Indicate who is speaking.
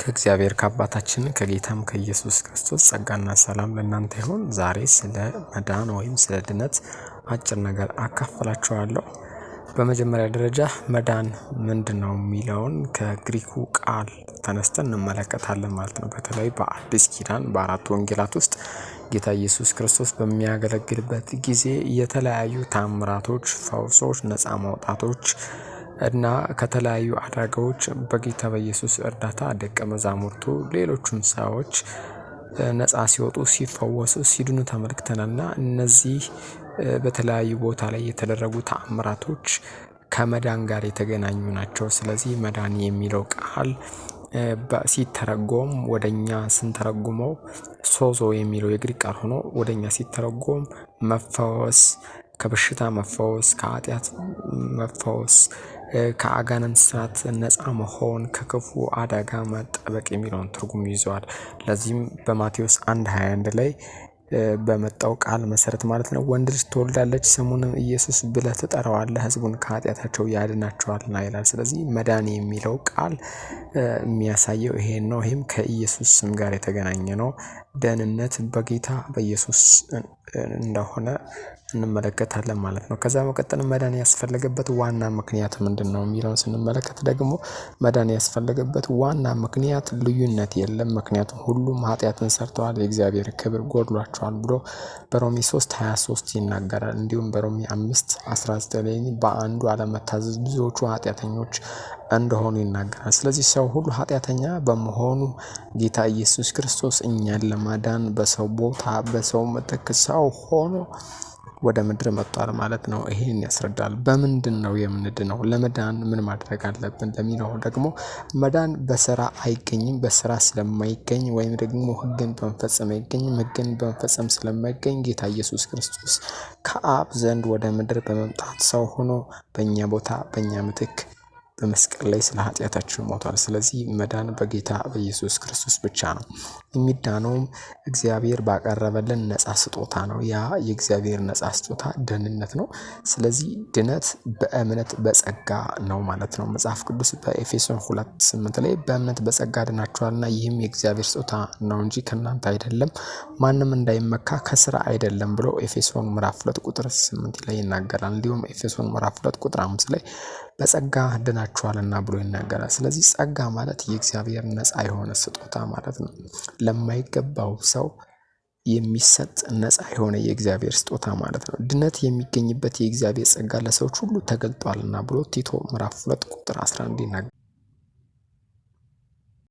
Speaker 1: ከእግዚአብሔር ከአባታችን ከጌታም ከኢየሱስ ክርስቶስ ጸጋና ሰላም ለእናንተ ይሁን። ዛሬ ስለ መዳን ወይም ስለ ድነት አጭር ነገር አካፍላችኋለሁ። በመጀመሪያ ደረጃ መዳን ምንድነው የሚለውን ከግሪኩ ቃል ተነስተን እንመለከታለን ማለት ነው። በተለይ በአዲስ ኪዳን በአራቱ ወንጌላት ውስጥ ጌታ ኢየሱስ ክርስቶስ በሚያገለግልበት ጊዜ የተለያዩ ታምራቶች፣ ፈውሶች፣ ነፃ ማውጣቶች እና ከተለያዩ አደጋዎች በጌታ በኢየሱስ እርዳታ ደቀ መዛሙርቱ ሌሎቹም ሰዎች ነፃ ሲወጡ፣ ሲፈወሱ፣ ሲድኑ ተመልክተናልና እነዚህ በተለያዩ ቦታ ላይ የተደረጉ ተአምራቶች ከመዳን ጋር የተገናኙ ናቸው። ስለዚህ መዳን የሚለው ቃል ሲተረጎም ወደኛ ስንተረጉመው ሶዞ የሚለው የግሪክ ቃል ሆኖ ወደኛ ሲተረጎም መፈወስ፣ ከበሽታ መፈወስ፣ ከኃጢአት መፈወስ፣ ከአጋንንት እስራት ነፃ መሆን፣ ከክፉ አደጋ መጠበቅ የሚለውን ትርጉም ይዘዋል። ለዚህም በማቴዎስ 1:21 ላይ በመጣው ቃል መሰረት ማለት ነው፣ ወንድ ልጅ ትወልዳለች፣ ስሙንም ኢየሱስ ብለህ ትጠራዋለህ፣ ሕዝቡን ከኃጢአታቸው ያድናቸዋልና ይላል። ስለዚህ መዳን የሚለው ቃል የሚያሳየው ይሄን ነው። ይሄም ከኢየሱስ ስም ጋር የተገናኘ ነው። ደህንነት በጌታ በኢየሱስ እንደሆነ እንመለከታለን ማለት ነው። ከዛ መቀጠል መዳን ያስፈለገበት ዋና ምክንያት ምንድነው የሚለውን ስንመለከት ደግሞ መዳን ያስፈለገበት ዋና ምክንያት ልዩነት የለም። ምክንያቱም ሁሉም ኃጢአትን ሰርተዋል፣ የእግዚአብሔር ክብር ጎድሏቸዋል ብሎ በሮሜ 3:23 ይናገራል። እንዲሁም በሮሜ 5:19 ላይ በአንዱ አለመታዘዝ ብዙዎቹ ኃጢአተኞች እንደሆኑ ይናገራል። ስለዚህ ሰው ሁሉ ኃጢአተኛ በመሆኑ ጌታ ኢየሱስ ክርስቶስ እኛን ለማዳን በሰው ቦታ በሰው ምትክ ሰው ሆኖ ወደ ምድር መጥቷል ማለት ነው። ይሄን ያስረዳል። በምንድነው የምንድነው? ለመዳን ምን ማድረግ አለብን? ለሚለው ደግሞ መዳን በስራ አይገኝም። በስራ ስለማይገኝ ወይም ደግሞ ሕግን በመፈጸም አይገኝም። ሕግን በመፈጸም ስለማይገኝ ጌታ ኢየሱስ ክርስቶስ ከአብ ዘንድ ወደ ምድር በመምጣት ሰው ሆኖ በእኛ ቦታ በእኛ ምትክ በመስቀል ላይ ስለ ኃጢአታችን ሞቷል። ስለዚህ መዳን በጌታ በኢየሱስ ክርስቶስ ብቻ ነው። የሚዳነውም እግዚአብሔር ባቀረበልን ነፃ ስጦታ ነው። ያ የእግዚአብሔር ነፃ ስጦታ ደህንነት ነው። ስለዚህ ድነት በእምነት በጸጋ ነው ማለት ነው። መጽሐፍ ቅዱስ በኤፌሶን 2:8 ላይ በእምነት በጸጋ ድናችኋልና ይህም የእግዚአብሔር ስጦታ ነው እንጂ ከእናንተ አይደለም፣ ማንም እንዳይመካ ከስራ አይደለም ብሎ ኤፌሶን ምዕራፍ 2 ቁጥር 8 ላይ ይናገራል። እንዲሁም ኤፌሶን ምዕራፍ 2 ቁጥር 5 ላይ በጸጋ ድናችኋልና ብሎ ይናገራል። ስለዚህ ጸጋ ማለት የእግዚአብሔር ነፃ የሆነ ስጦታ ማለት ነው። ለማይገባው ሰው የሚሰጥ ነፃ የሆነ የእግዚአብሔር ስጦታ ማለት ነው። ድነት የሚገኝበት የእግዚአብሔር ጸጋ ለሰዎች ሁሉ ተገልጧልና ብሎ ቲቶ ምዕራፍ 2 ቁጥር 11 ይናገራል።